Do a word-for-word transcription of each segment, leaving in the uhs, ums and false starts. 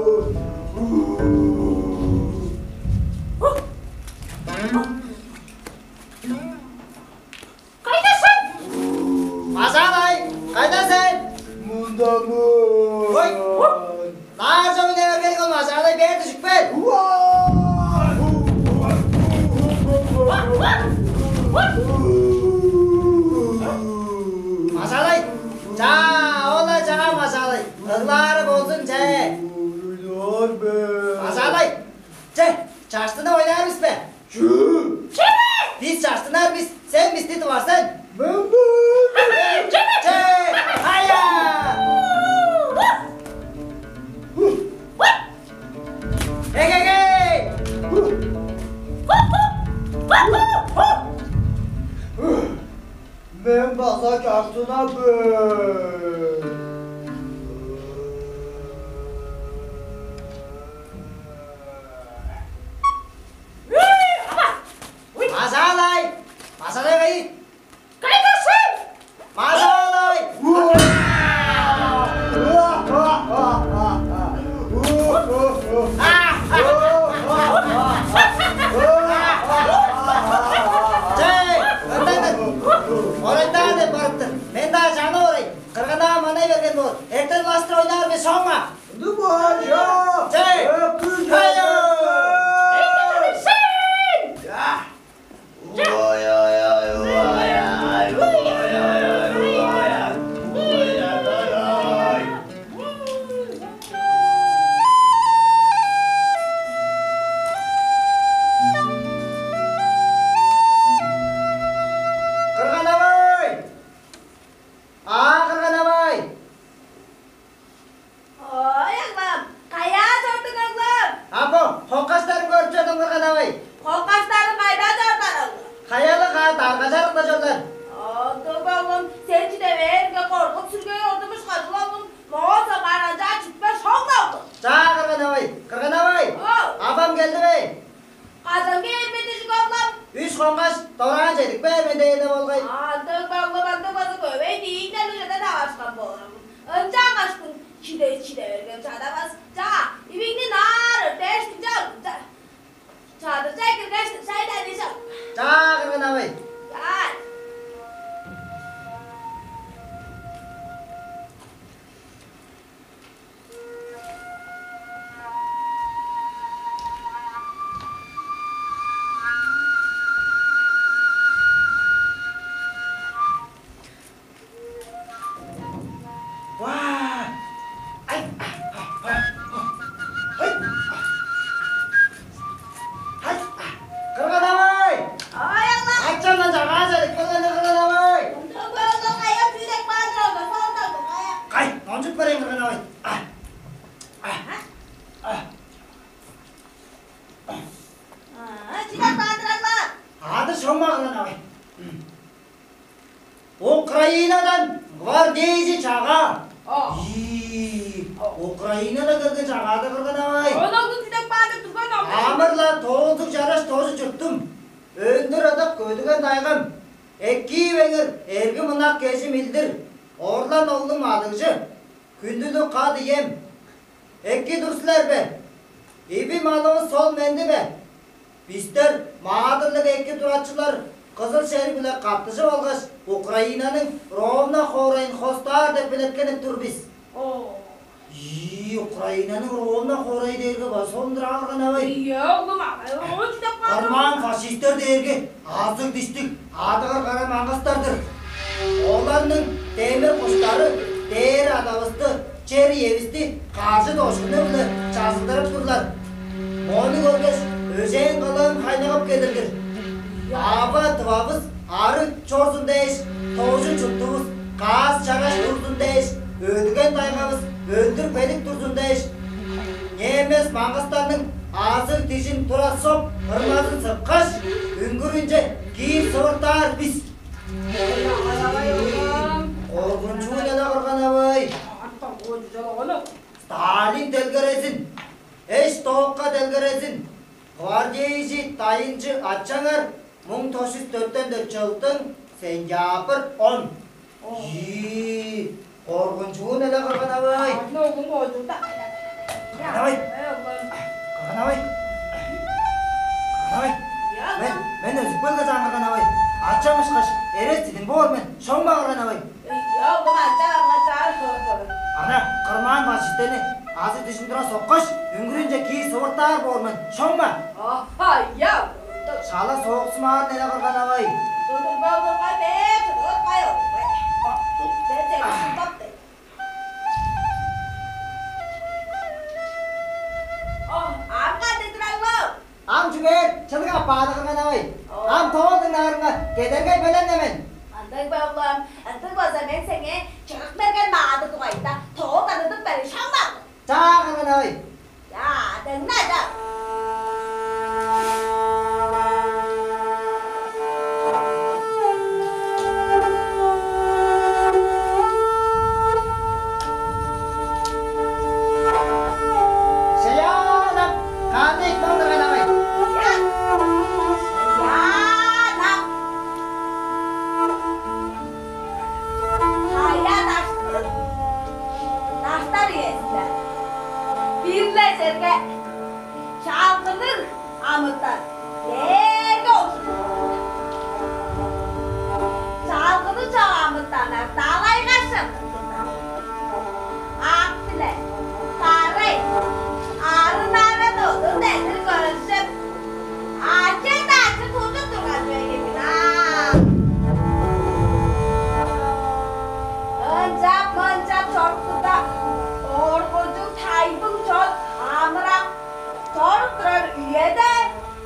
Кайда сен? Мажаалай, кайда сен? Мында мен. Ой, наар чоруй берген ол, Мажаалай, бээр дүжүп кел. Мажаалай, чаа, ол-ла чаа, Мажаалай. Ыглаары болзун, че. Ыглаар бе? Мажаалай, че, чаштынып ойнаар бис бе? Чү? Чү? Бис чаштынар бис, сен бисти тывар сен. Мен бе? Че, хая! Эгегей! Мен база чаштынар бе? Мажаалай! Мажаалай кайы? Кайда сен? Мажаалай! Чей, ындан орайдаа деп барыптыр. Мен-даа чаны орай. Кырган-авам манай берген боор. Эртен улаштыр ойнаар бис, шоңма. Ындыг боор, чаа. Чей. Өкүл. Хайо. Чей. Кырган-авай! Аа, кырган-авай! Ой, оглум, каяа чордуң, оглум? А бо хоккаштарын көрүп чордум, кырган-авай. Хоккаштарың кайда чорлар, оглум? Хаялыг-даа, дарга-чарыкта чорлар. Ындыг бе, оглум, сен чиде бээрге, коргут-сүргей ордумуш кыжыл, оглум. Моон соңгаар ынчаар чүтпе, шоң-на, оглум. Чаа, кырган-авай, кырган-авай. О. Авам келди бе? Кажан кээр мен дижик, оглум? Үш хонгаш, дораан чедип кээр мен дээн-не болгай. Андыг, оглум, андыг болза, көвей дииңнер үжеден аварышкан боор, оглум. Ынчангаш хүн чиде, чиде берген чадавас. Чаа, ивиңни наар өртээштиң, чаа, оглум, чаа. Чадыр чай киргештиң, шай-даа дижик. Чаа, кырган-авай. Чаа. Ваа! Ай! Ай! Ай! Кырган-авай! Ой, оглум! Ачамдан чагаа чедип келген, кырган-авай! Ындыг болза, кайгап чүү деп каан-дыр, оглум, солдан кая? Кай, номчуп көрейн, кырган-авай. А! А! А, чүү деп каан-дыр, оглум? Адыр шоңма, кырган-авай. Украинадан гвардейжи чагаа. О. Ийи, о. Украинадан келген чагаа-дыр, кырган-авай. Ону оглум чүү деп каан-дыр, турган оглум. Амыр-ла тоолдуг чараш тожу чуртум. Өндүр ыдык көдүген дайгам. Эки-веңир эргим ынак кежим илдир. Орлан оглум адыгжы. Хүндүлүг кат-ием, эки тур силер бе? Иви-малывыс сол-менди бе? Бистер маадырлыг эки турачылар Кызыл шериг-биле каттыжып алгаш, Украинаның Ровно хоорайын хостаар деп белеткенип тур бис. Оо. Ийи, Украинаның Ровно хоорайы дээрге база солун-дур, кырган-авай. Ийе, оглум, ам ол чүү деп каан? Армян фашистер дээрге азыг-диштиг, адыгар кара маңгыстар-дыр. Оларның демир куштары дээр-адавысты, чер-иевисти кажы-дошкуну-биле чазыдырып турлар. Мону көргеш, өжээн кылыым хайнагап келир-дир. Ава-тывавыс арыг чорзун дээш, тожу чуртувус каас-чараш турзун дээш, өдүген-дайгавыс өндүр-белик турзун дээш, немец маңгыстарның азыг-дижин тура соп, ырмазын сыпкаш, үңгүрүнче киир сывыртаар бис. Коргунчуун-на, кырган-авай. Сталин делгерезин, эш-тоокка делгерезин, гвардейжи дайынчы ачаңар муң тос чүс дөртен дөрт чылдың сентябрь он. Ийи, коргунчуун-на, кырган-авай. Аны оглум, оожурда. Кырган-авай! Кырган-авай! Кырган-авай! Мен, мен өзүп келген чаан, кырган-авай. Ачам ышкаш, эрес дидим боор мен. Шоң бе, кырган-авай? Ана, кырмаан баш иштени азы дижим тура соккаш, үңгүрүнче киир сывыртаар боор мен. Шоң бе? Аха, я. Шала сооксумаар нене, кырган-авай. Тудурбай олургай бе, тудурбай олургай. Мен сени шуптап дег. О, ам кандыг турар бо? Ам чүгээр, чылыг апаар, кырган-авай. О. Ам тоол дыңнаарымга, кедергей белен-не мен. Ындыг бе, улам? Ындыг болза, мен сеңээ Чырык-Мерген Маадыр дугайында тоол таныдып берейн, шаң бак. Чаа, кырган-авай. Чаа, дыңна, чаа. Шаян ап, кандыг итмоң-дур, кырган-авай? Шаян ап. Кая даштыр, даштар үезинде бир-ле черге чалгынныг амытан дээрге ужурлуг. Чалгыны чок амытаннар далайга шыптыптар. Ак-биле карай, арын-арын удур-дедир көрүшүп, ачы-дачы тудуп турган чүве ийин аа. Ынчап-мынчап чоруптурда, коргунчуг тайбың чон амырап чоруп турар үеде,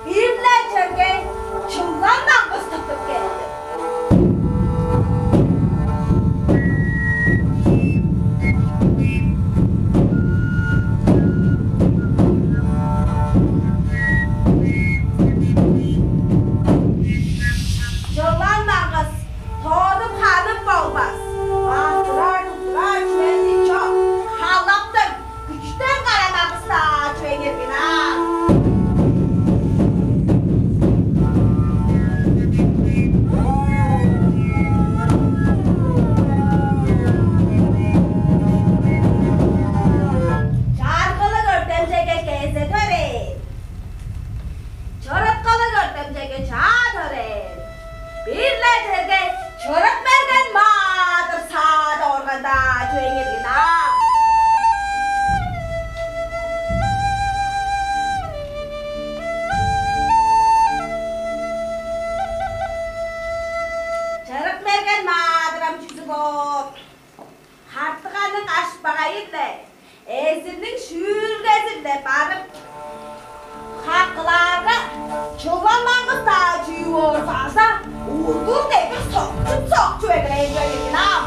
бир-ле черге чылан маңгыс тыптып келди. Чылан маңгыс тоодуп ханып болбас. Базырар-туттурар чүвези чок. Халаптыг, күчтен кара маңгыс-даа чүве иргин аа. Чаргылыг өртемчейге кезе төрээн, чырыткылыг өртемчейге чаа төрээн, бир-ле черге Чырык-Мерген Маадыр саадып орган-даа чүве иргин аа. Чырык-Мерген Маадыр ам чүзү боор? Хартыганың ашпагайы-биле эзирниң шүүргези-биле барып, хакылаарга, чылан маңгыс-даа чүү боор база удур-дедир сокчуп-сокчуп эгелээр чүве иргин аа.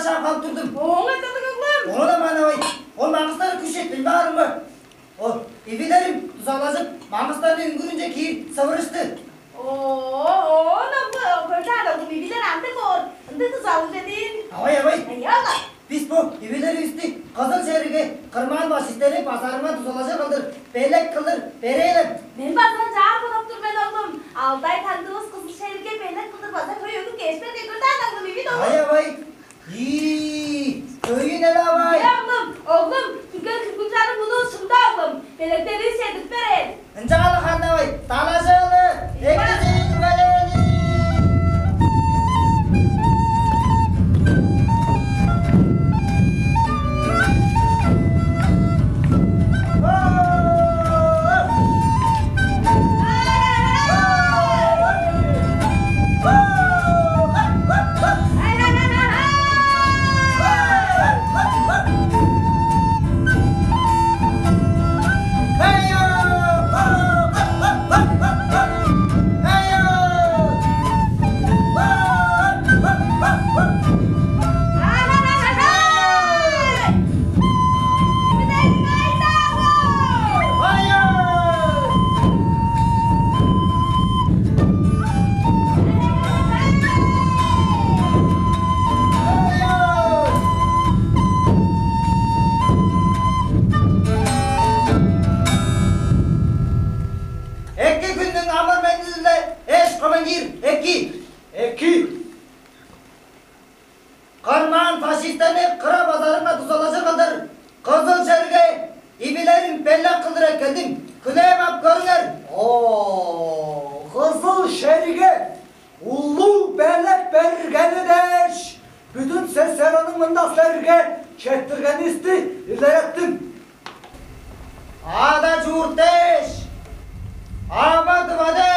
Шаап калып турдум. Ооң ачазы, оглум? Ону-даа манавай, ол маңгыстары күш четпейн баарым бе? Ол ивилерим дузалажып, маңгыстарның үңгүрүнче киир сывырышты. Оо, оон ам көрдүң, оглум, ивилер ындыг боор, ындыг дузалыг чедир. Авай, авай. Аяла. Бис бо ивилеривисти Кызыл шеригге кырман фашисттерниң базарынга дузалажыр кылдыр белек кылдыр берээлем. Мен база ынчаар бодап тур мен, оглум. Алдай таңдывыс Кызыл шеригге белек кылдыр база хөй өгүп кээш берген, көрдүң, оглум, ивилер. Авай, авай. Ийи, хөйүн-не, авай. Ийе, оглум, оглум, дүрген хүргүл чарым улус шугда, оглум. Белектеривис чедирип берер. Ынчаарга ханнавай, далажалы, эки чейин белээни. Эки хүннүң амыр-мендизи-биле, эш командир, эки! Эки! Кырман фашисттерни кыра базарынга дузалажыр кылдыр Кызыл шеригге ивилерим белек кылдыр эккелдим. Хүлээп ап көрүңер. О, Кызыл шеригге улуг белек бергени дээш, бүдүн СССР-ның мында силерге четтиргенивисти илереттим. Ада-чурт дээш, ама-дыва дээш,